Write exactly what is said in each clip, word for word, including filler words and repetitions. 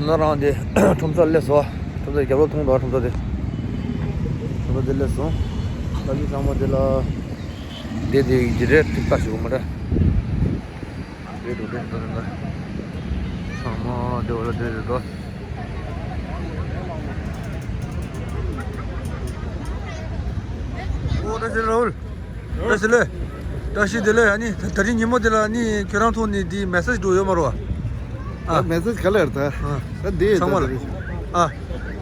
ང་རང་དེ་ཁྲོམ་ས་སླེབས་སོང་། ཁྲོམ་ས་རྒྱབ་ལོགས་མཐོང་འདུག་ཁྲོམ་ས་དེ། ཁྲོམ་ས་དེ་སླེབས་སོང་། ད་མི་ཚང་མ་དེ་ལ་བསྡད་དེ་ཡིན་གྱི་རེད། ཐིག་ཐག་ཞིག་མ་རེད། རེད་འགྲོ་རེད་འགྲོ་རེད་འགྲོ། ཚང་མ་དེ་འོག་ལ་བསྡད་རེད་འགྲོ། ཨོ་བཀྲ་ཤིས་ར་ཧུལ། བཀྲ་ཤིས་ལེ། བཀྲ་ཤིས་བདེ་ལེགས། ཨ་ནི་ད་ད་རིང་ཉིན་མོ་དེ་ལ་ཨ་ནི་ཁྱོད་རང་ཐོག་ནས་འདི་མེ་སེ་ཇི་འགྲོ་ཡོད་མ་རེད་བ། ཨ། ད་མེ་སེ་ཇི་ག་ལ་ཡོད་ད། ཨ། ད་འདི་ཚང་མ་ལ། ད་རེད། ཨ།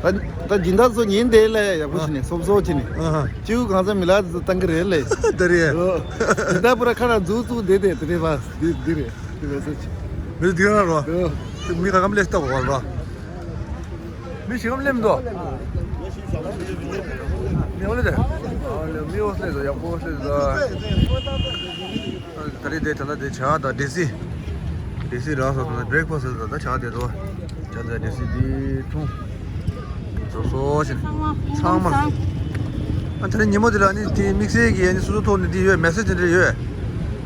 ད་ད་སྦྱིན་བདག་ཚོ་ཉིན་དེ་ལ་ཡག་པོ་བྱས་ནས་སོབ་སོབ་བྱས་ནས། ཨ་ཧ། སྤྱི་བོ་གང་ས་མི་ལ་ཚོ་བཏང་གི་རེད་ལེ། ད་རེད། ཨོ། སྦྱིན་བདག་པུ་ར་ཁ་ར་འཛུགས་བཙུགས་བསྡད་དེ་དེ་རེད་བ། འདི་འདི་རེད། འདི་མེ་སེ་ཇི། མི་འདི་རང་རོ། ཨོ། མི་ག་གམ་ལས་སྟབས་གོ་རོ། མི་ཞིག་གམ་སླེབས་འདུག་མི་འོ་ལེ། མི་འོ་སླེབས་འདུག་ཡག་པོ་སླེབས་འདུག་ད་རེས་དེ་ད་ལྟ་དེ་ཇ་དང་ཌི་སི། ཌི་སི་རག་སོང་། ད་བྷི་རེག་ཕ་སི་ད་ད་ཇ་དེ་འདུག་ཇ་དང་ཌི་སི་དེ་འཐུང་། སོ་སོ་ཞིག་ཚང་མ་ཚང་མ། ཨ་ད་རེས་ཉིན་མོ་དེ་ལ་ནི་དེ་དམིགས་བསལ་གྱི་ཨ་ནི་སོ་སོ་ཐོག་ནས་དེ་ཡོད། མེ་སེ་ཇི་དེ་འདྲ་ཡོད།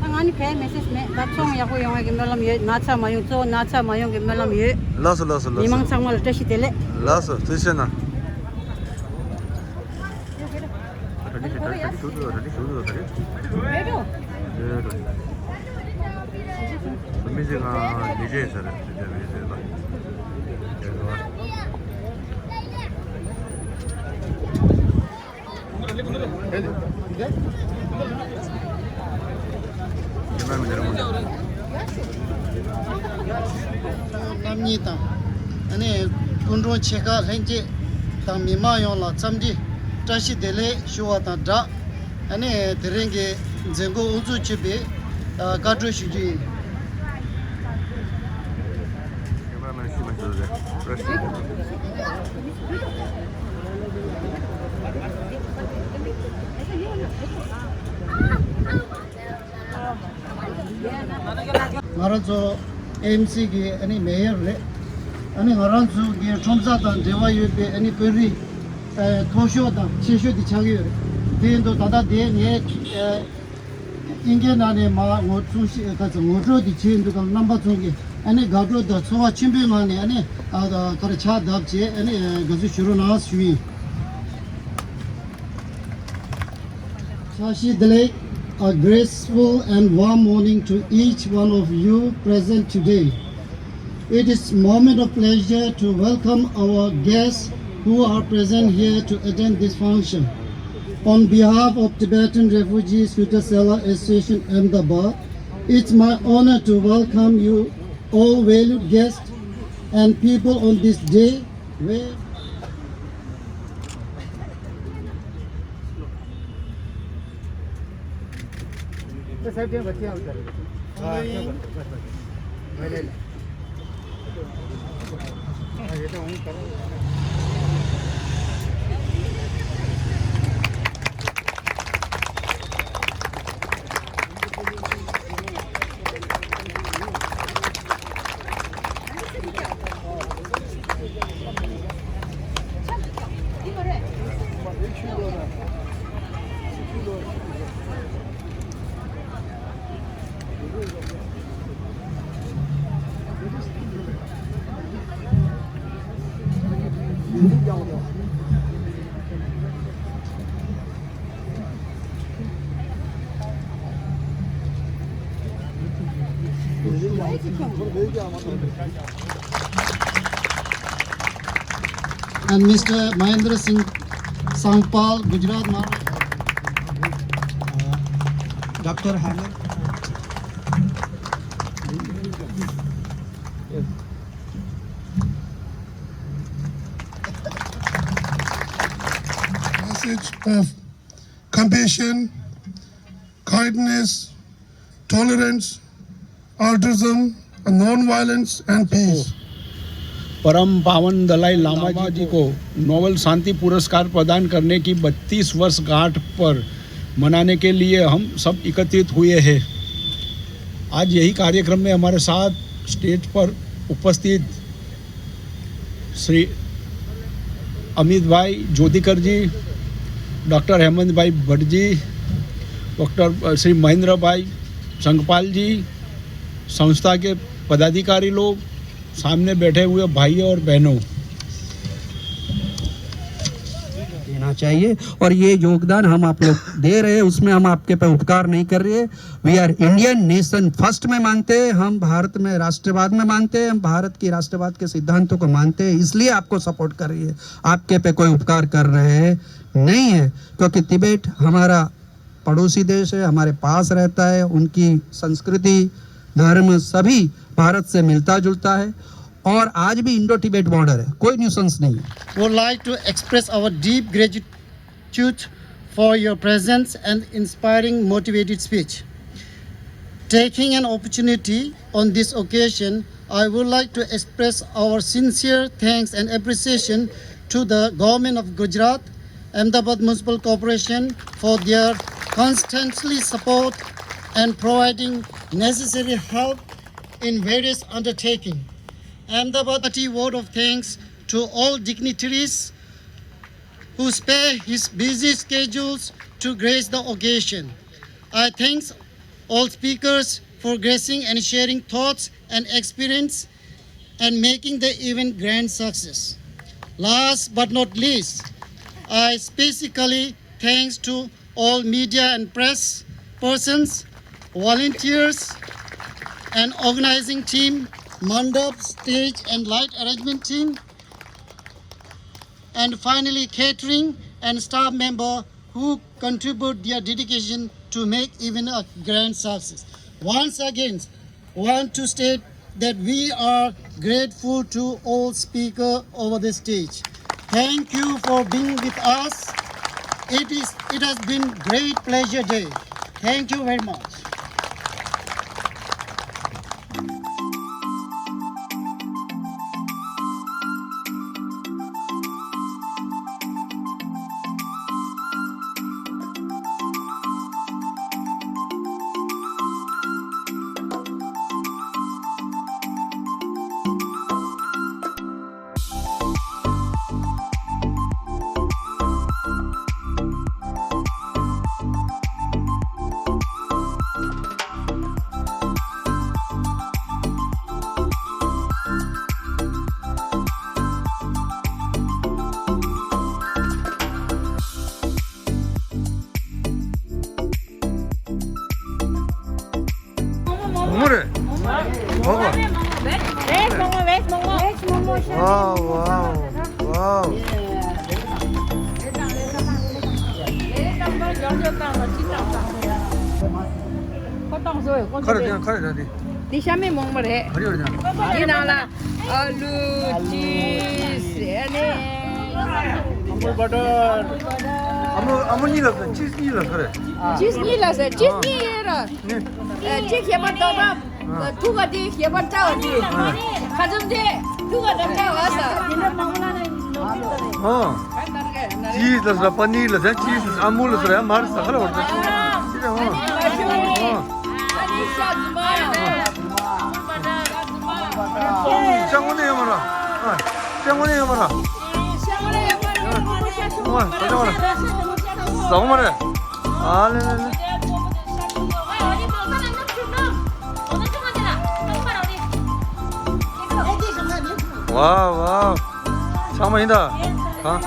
ད་ང་ནི་གའི་མེ་སེ་ཇི་མེད། ད་ཚོང་ཡག་པོ་ཡོང་བའི་གི་སྨོན་ལམ་ཡོད། ན་ཚ་མ་ཡོང་། གཙོ་བོ་ན་ཚ་མ་ཡོང་གི་སྨོན་ལམ་ཡོད། ལགས་སོ་ལགས་སོ་ལགས་སོ། མི་མང་ཚང་མ་ལ་བཀྲ་ཤིས་བདེ་ལེགས། ལགས་སོ་ཐུགས་རྗེ་གནང་། རྣམ་གཉིས་དང་། ཨ་ནི་སྐུ་མགྲོན་ཆེ་ཁག་ལྷན་རྒྱས་དང་མི་མང་ཡོངས་ལ་འཚམས་འདྲི་བཀྲ་ཤིས་བདེ་ལེགས་ཞུ་བ་དང་སྦྲགས། ཨ་ནི་དེ་རིང་གི་མཛད་སྒོ་དབུ་འཛུགས་བྱེད་པའི་ཨ་བཀའ་འཁྲོལ་ཞུ་རྒྱུ་ཡིན། ང་རང་ཚོ་ཨེ་ཨེམ་སི་གི་ཨ་ནི་མེ་ཡར་རེད། ཨ་ནི་ང་རང་ཚོ་གི་ཁྲོམ་ས་དང་འབྲེལ་བ་ཡོད་པའི་ཨ་ནི་དཔོན་རིགས་ཨ་མཐོ་ཤོས་དང་ཆེ་ཤོས་དེ་ཆགས་ཀྱི་ཡོད་རེད། དེ་ཡིན་དུས་ད་ལྟ་དེ་ངས་ཨ་ཨིན་སྐད་ནང་ནས་མ་ངོ་སྲུང་ཞིག་ག་ཚོད་ངོ་སྤྲོད་དེ་བྱས་ཡོད་འདུག་གམ། རྣམ་པ་ཚོ་གི་ཨ་ནི་དགའ་སྤྲོ་དང་ཚོར་བ་ཆེན་པོའི་ངང་ནས་ཨ་ནི་ཨ་ག་རེ་ཕྱག་བརྡབ་བྱས་ཨ་ནི་དགའ་བསུ་ཞུ་རོགས་གནང་ཞུ་ཡིན། བཀྲ་ཤིས་བདེ་ལེགས, a graceful and warm morning to each one of you present today. It is moment of pleasure to welcome our guests who are present here to attend this function. On behalf of Tibetan Refugees Future Settler Association Ahmedabad, it's my honor to welcome you all valued guests and people on this day where And Mister Mahendra Singh Sangpal, Gujarat Maharashtra. Doctor Hemant. Message of compassion, kindness, tolerance, altruism, non-violence and peace. परम पावन दलाई लामा जी को नोबेल शांति पुरस्कार प्रदान करने की बत्तीस वर्षगांठ पर मनाने के लिए हम सब एकत्रित हुए हैं। आज यही कार्यक्रम में हमारे साथ स्टेज पर उपस्थित श्री अमित भाई ज्योतिकर जी, डॉक्टर हेमंत भाई भट्ट जी, डॉक्टर, अ, श्री महेंद्र भाई संगपाल जी, संस्था के पदाधिकारी लोग, सामने बैठे हुए भाइयों और बहनों, देना चाहिए। और ये योगदान हम आप लोग दे रहे हैं, उसमें हम आपके पे उपकार नहीं कर रहे हैं। We are Indian, nation first में मानते हैं हम, भारत में राष्ट्रवाद में मानते हैं हम, भारत की राष्ट्रवाद के सिद्धांतों को मानते हैं, इसलिए आपको सपोर्ट कर रही है। आपके पे कोई उपकार कर रहे हैं नहीं है, क्योंकि तिबेट हमारा पड़ोसी देश है, हमारे पास रहता है। उनकी संस्कृति, धर्म सभी भारत से मिलता जुलता है और आज भी इंडो टिबेट बॉर्डर है, कोई न्यूसेंस नहीं है। Would like to express our deep gratitude for your presence and inspiring motivated speech. Taking an opportunity on this occasion, I would like to express our sincere thanks and appreciation to the Government of Gujarat, Ahmedabad Municipal Corporation for their constantly support and providing necessary help in various undertakings. Ahmedabad party vote of thanks to all dignitaries who spare his busy schedules to grace the occasion. I thank all speakers for gracing and sharing thoughts and experience and making the event grand success. Last but not least, I specifically thanks to all media and press persons, volunteers, and organizing team, mandap, stage and light arrangement team, and finally catering and staff member who contribute their dedication to make even a grand success. Once again, want to state that we are grateful to all speakers over the stage. Thank you for being with us. It is, it has been great pleasure day. Thank you very much. མོག་མོག་རེད། མོག་མོག Veg མོག་མོག Veg མོག་མོག Veg མོག་མོག Wow, wow, wow. ཁ་རེ་དེ་ཁ་རེ་དེ། འདི་ཤ་མེད་མོག་མོག་རེད། ག་རེ་ཡོད་རེད་ཀྱང་། འདི་ནང་ལ་ཨ་ལུ། ཅིས། ཨ་ནི། Amul butter. Amul, Amul གཉིས་ལ་ཟེར། cheese གཉིས་ལ་ཟེར། cheese གཉིས་ལ་ཟེར། cheese གཉིས་ཡོད་ར། ཨ། ཨ། གཅིག་ཞེ་པོ་དོ་དམ། ཨ། ཐུག་ག་དེ་ཞེ་པོ་བཀྲ་བ་དེ། ཨ། ཁ་ཚུམ་དེ་ཐུག་ག་དམ་བཀྲ་བ་ཟེར། ཨ། cheese ལ་ཟེར། པ་ནིར་ལ་ཟེར། cheese Amul ལ་ཟེར། ཡང་མར་ཟ་ཁ་ལ་བར་ཟེར། ཨ། ཨ། ཨ། ཨ་ནི་ཤ་རྫུན་མ། ཤ་དངོས་གནས་ཡོད་མ་རེད། ཨ། ཤ་དངོས་གནས་ཡོད་མ་རེད། ཨ། ཨ། ཟ་ཡོད་མ་རེད། ཟ་ཡོད་མ་རེད། ཨ་ལེ་ལེ་ལེ། Wow, wow. ཚང་མ་ཡིན་ད། གང་།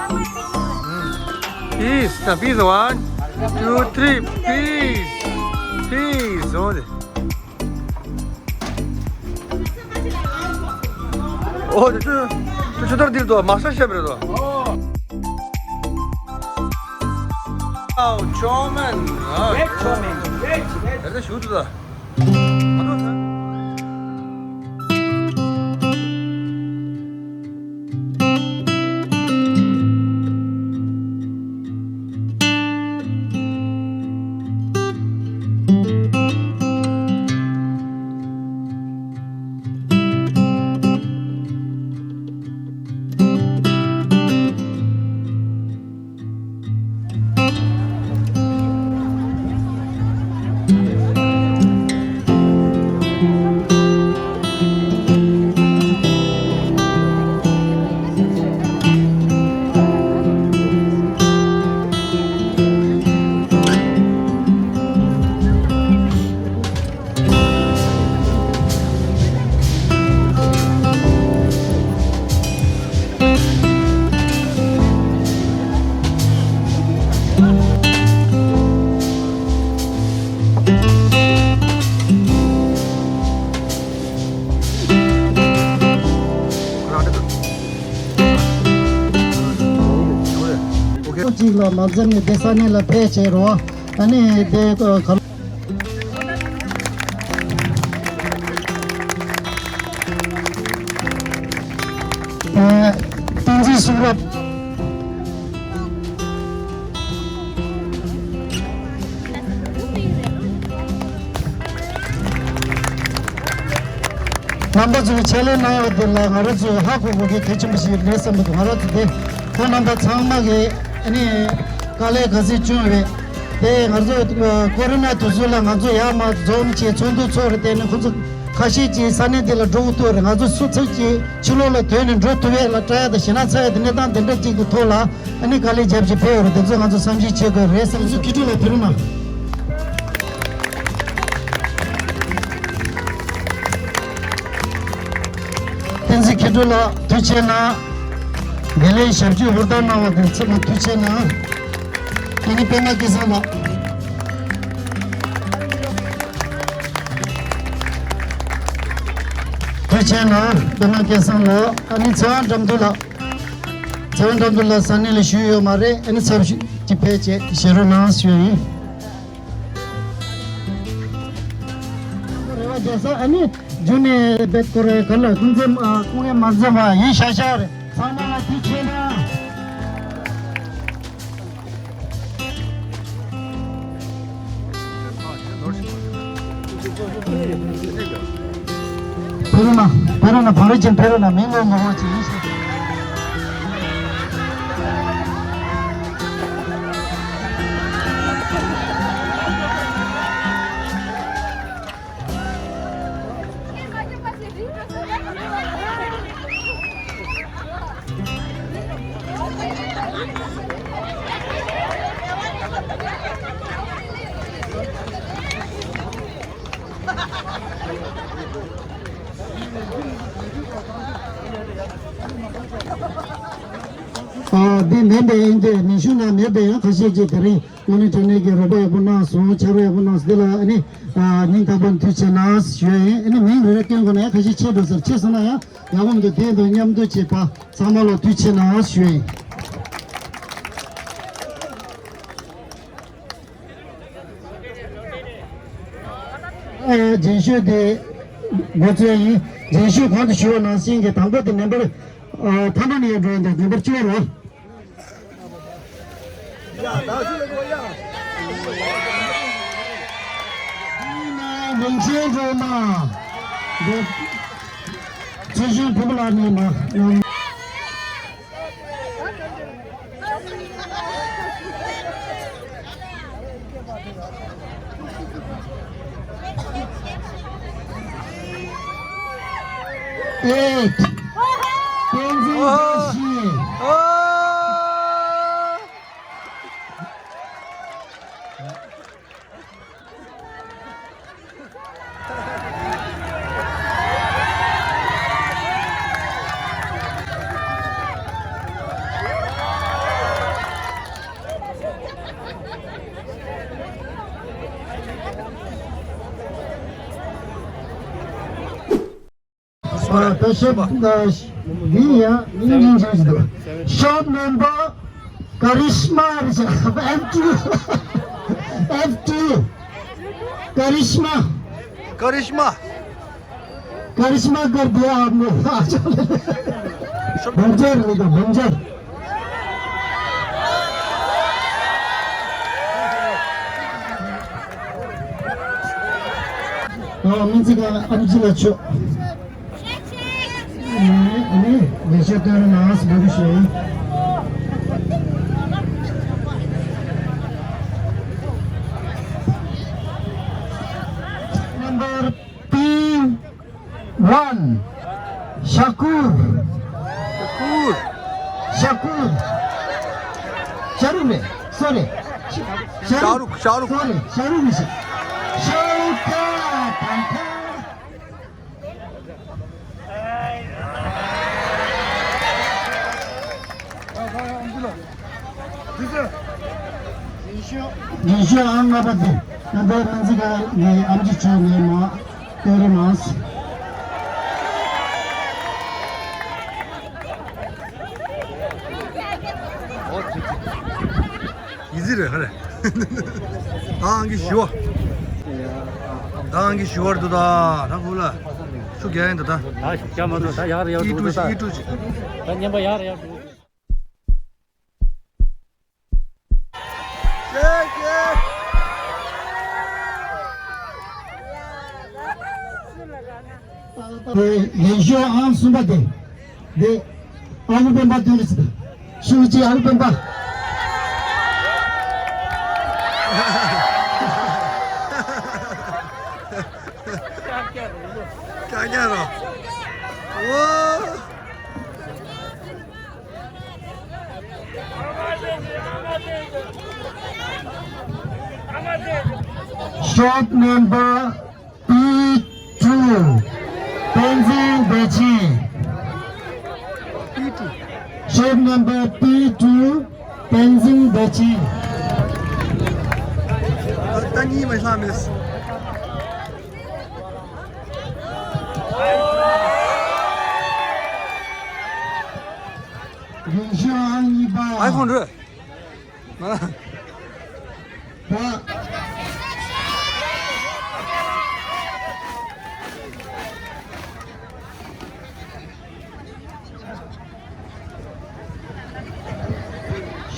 Peace. Peace. One, two, three. Peace. Peace. འོ་དེ། ཨོ་དེ་ཆུ་ཆུ་ཆུ་ཐོར་འདིར་དོ། མ་ཤ་ཤ་བར་དོ། ཨའོ། ཆོ་མེན། ཨ། ཆོ་མེན། དེ་ལྟ་ཞུ་དུ་ད། གཅིག་ལ་མ་འཛེམས་ནས་དེ་ས་གནས་ལ་ཕེབས་བྱས་རོགས། ཨ་ནི་དེ་ག་བསྟན་འཛིན་གསུང་རབ། རྣམ་པ་ཚོས་ཕྱག་ལས་གནང་ཡག་དེ་ལ་ང་རང་ཚོས་ཧ་གོ་དགོས་གལ་ཆེན་པོ་ཞིག་རེད་བསམ་གྱི་འདུག་ང་རང་ཚོ་དེ་ཁོང་རྣམ་པ་ཚང་མ་གིས་ཨ་ནི་དཀའ་ལས་ག་ཚོད་བསྐྱོན་རེད། དེ་ང་ཚོ་ཀོ་རོ་ན་དུས་ཚོད་ལ་ང་ཚོ་ཡར་མར་འཛོམས་བྱས་ཚོགས་འདུ་ཚོགས་རེད། དེ་ནི་ཁོ་ཚོ་ཁ་ཤས་ཀྱིས་ས་གནས་དེ་ལ་འགྲོ་གི་ཐུག་རེད། ང་ཚོ་སུ་ཚོད་ཀྱིས་ཕྱི་ལོགས་ལ་ཐོན་ནས་འགྲོ་ཐུབ་ཡས་ལ་བཀྲ་ཡ་དང་ཞེད་སྣང་ཚ་ཡ་དེ་གནས་སྟངས་དེ་འདྲ་ཅིག་གི་ཐོག་ལ་ཨ་ནི་དཀའ་ལས་རྒྱབ་བྱས་ཕེབས་ཡོད་རེད། དེ་ཚོ་ང་ཚོ་བསམ་ཤེས་བྱེད་དགོས་རེད་བསམ། ང་ཚོ་མཁས་གྲུབ་ལགས་ཕེབས་རོགས་གནང་། བསྟན་འཛིན་མཁས་གྲུབ་ལགས་ཐུགས་རྗེ་གནང་། དགེ་ལས་ཞབས་ཕྱི་ཧུར་ཐག་གནང་བ་དང་ཚང་མ་ཐུགས་རྗེ་གནང་། ཨ་ནི་སྤེན་པ་སྐལ་བཟང་ལགས། ཐུགས་རྗེ་གནང་། སྤེན་པ་སྐལ་བཟང་ལགས། ཨ་ནི་ཚེ་དབང་དགྲ་འདུལ་ལགས། ཚེ་དབང་དགྲ་འདུལ་ལགས་ས་གནས་ལ་བཞུགས་ཡོད་མ་རེད། ཨ་ནི་ཚབ་ཞུས་ཀྱིས་ཕེབས་བྱས་ཞལ་རོགས་གནང་ཞུས་ཡིན། རེ་བ་རྒྱག་ས་ཨ་ནི་རྒྱུ་ནས་བེད་ཀོ་རེ་ག་ལ་ཀུན་མཛེས་ཨ་ཀུན་ངལ་མ་འཛེམ་པ་ཡིན་ཤག་ཤག་རེད། ཚང་མ་ལ་ཐུགས་རྗེ་གནང་། ཕེབས་རོགས་གནང་། ཕེབས་རོགས་གནང་། བང་རི་ཅན་ཕེབས་རོགས་གནང་། མི་ངོ་མ་འོང་ཅིག་ཡིན་ཤག་ཨ། འདི་མིན་པའི་ཨིན་དེ་མིང་གཞུང་ནང་མེད་པའི་ཡང་ཁ་ཤས་ཀྱིས་དེ་རིང་དངོས་གནས་དྲང་གནས་ཀྱི་རོགས་པ་ཡག་པོ་གནང་སོང་། ཕྱག་རོགས་ཡག་པོ་གནང་སོང་། འདི་ལ་ཨ་ནི་ཨ་སྙིང་ཐག་པ་ནས་ཐུགས་རྗེ་གནང་ཞུ་ཡ་ཡིན། ཨ་ནི་མིང་རེ་རེ་སྟོན་དགོས་ན་ཡང་ཁ་ཤས་ཆེ་འགྲོ་ཟེར། ཆེ་སོང་ན་ཡང་ཡག་པོ་མི་འདུག་དེ་དང་མཉམ་དུ་བྱེད་པ་ཚང་མ་ལ་ཐུགས་རྗེ་གནང་ཞུ་ཡ་ཡིན། ཨ། རྒྱན་ཤོག་དེ་འགོ་ཚུགས་ཡིན། རྒྱན་ཤོག་གོང་དུ་ཞུས་པ་ནང་བཞིན་གྱི་དང་པོ་དེ་མེམ་བར་ཨ་ཐ་མ་ནས་འགྲོ་ཡིན། དེ་མེམ་བར་བཅུ་པ་རེད། ཡ་ད་ཤི་ལ་གོ་ཡ། ལུང་ཆེན་སྒྲོལ་མ། ཚེ་ཤུན་བུ་མོ་ལགས་ནས་མ། Eight. བསྟན་འཛིན་བཀྲ་ཤིས། ཨ། ད་ཤོབ་ཨ་འདི་ཡང་མིང་སྙིང་རྗེ་ཞིག་འདུག་ཤོབ་ནམ་བར་ཀ་རི་ཤ་མ་རེད་ཤག F two F two ཀ་རི་ཤ་མ། ཀ་རི་ཤ་མ། ཀ་རི་ཤ་མ་ཀར་དི་ཡ་ཨ་མོ། བོམ་ཇར་རེད་ད་བོམ་ཇར། ཨ། སྨན་རྩིས་ཁང་ཨམ་ཆི་ལགས་མཆོག་ཨ་ནི་ལེགས་བཤད་བསྟོད་ར་ནང་སུ་འབོད་སྐུལ་ཞུ། Number P one. ཤ་ཀུར། ཤ་ཀུར། ཤ་ཀུར། ཤ་རུག་རེད། སོ་རེད། ཤ་རུག་ཤ་རུག་ཤ་རུག་སོ་རེད། ཤ་རུག་མི་ཤེས། ཤ་རུག་ད་ད་ད། རྒན་ཤོས་ཨང་ལྔ་པ་དེ་རྣམ་པའི་སྨན་རྩིས་ཁང་གི་ཨེམ་ཆི་ཚོས་ངས་མ་སྟོན་རོགས་གནང་། ཡིན་ཟིག་རེད་ཧ་རེ། ད་ཨང་ཀི་བཞི་བ། ད་ཨང་ཀི་བཞི་བར་འདུག་ད་ད་ཧུ་ལ། ཤུགས་རྒྱག་ཡིན་ད་ད། ད་ཤུགས་རྒྱག་མ་ཐུབ་ད་ཡག་རེ་ཡག་ཨི་འགྲོ་ཀྲུ་ད། ཨི་ཀྲུ་ཅིག་ད་བརྙན་པ་ཡག་རེ་ཡག་འགྲོ། ཡེ་ཤུ་ཨང་གསུམ་པ་དེ། དེ། ཨ་ཁུ་སྤེན་པ་སྟོན་རེ་ཟེར། ཤུགས་ཀྱིས་ཨ་ཁུ་སྤེན་པ། ཀྱག་ཀྱག་རོ། ཝོ། Shot number P two, Tenzin Dechi. Shot number P two, Tenzin Dechi. ད་གཉིས་མ་ལྷག་མེད། རྒན་ཤོས་ཨང་གཉིས་པ། ཨའི་ཧོན་རེད།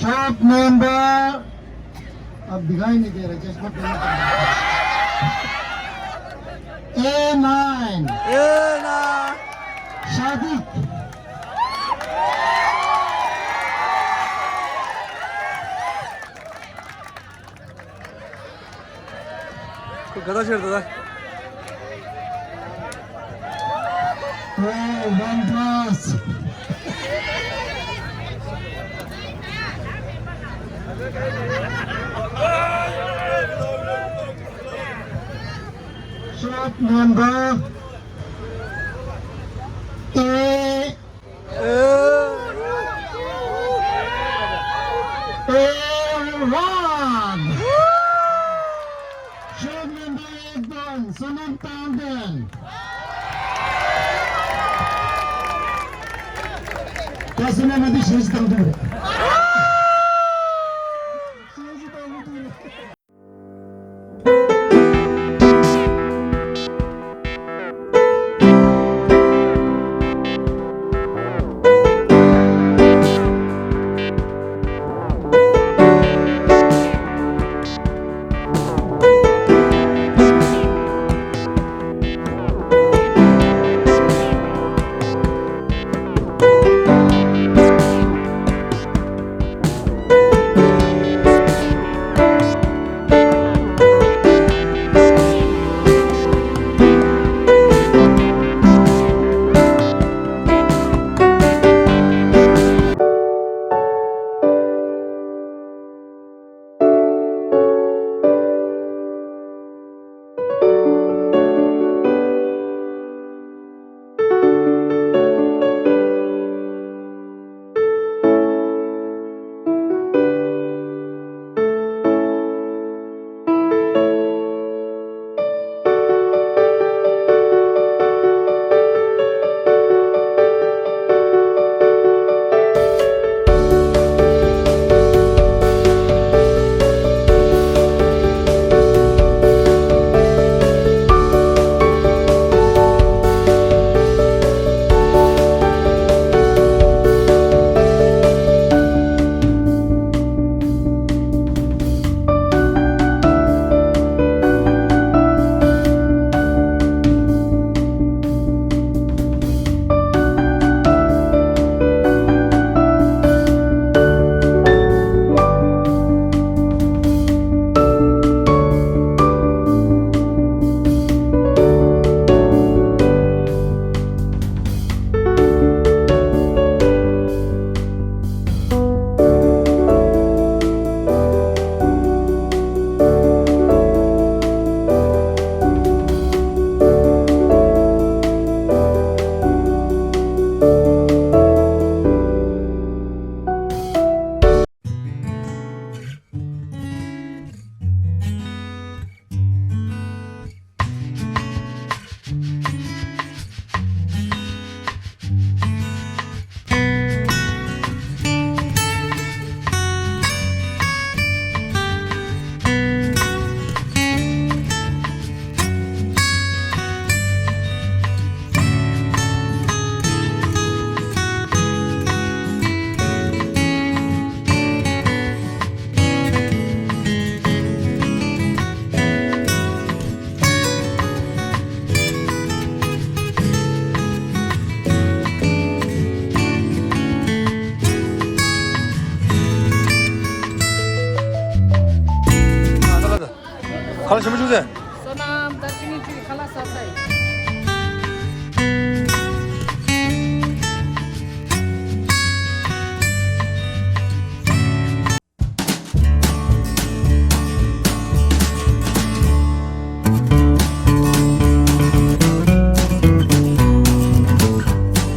Shot number. अब दिखाई नहीं दे रहा, चश्मा पहना था। A nine. A nine. शादी। ཁོ་ག་ད་ཤར་ད་ད། Oh, one pass. Shot number A. Everyone! Shot number eight, Sonam Tandon. ད་སོ་ན་མ་འདི་ཞེས་བཏང་འདུག་ཁ་ལག་ཞིམ་པོ་བྱུང་ཟེར།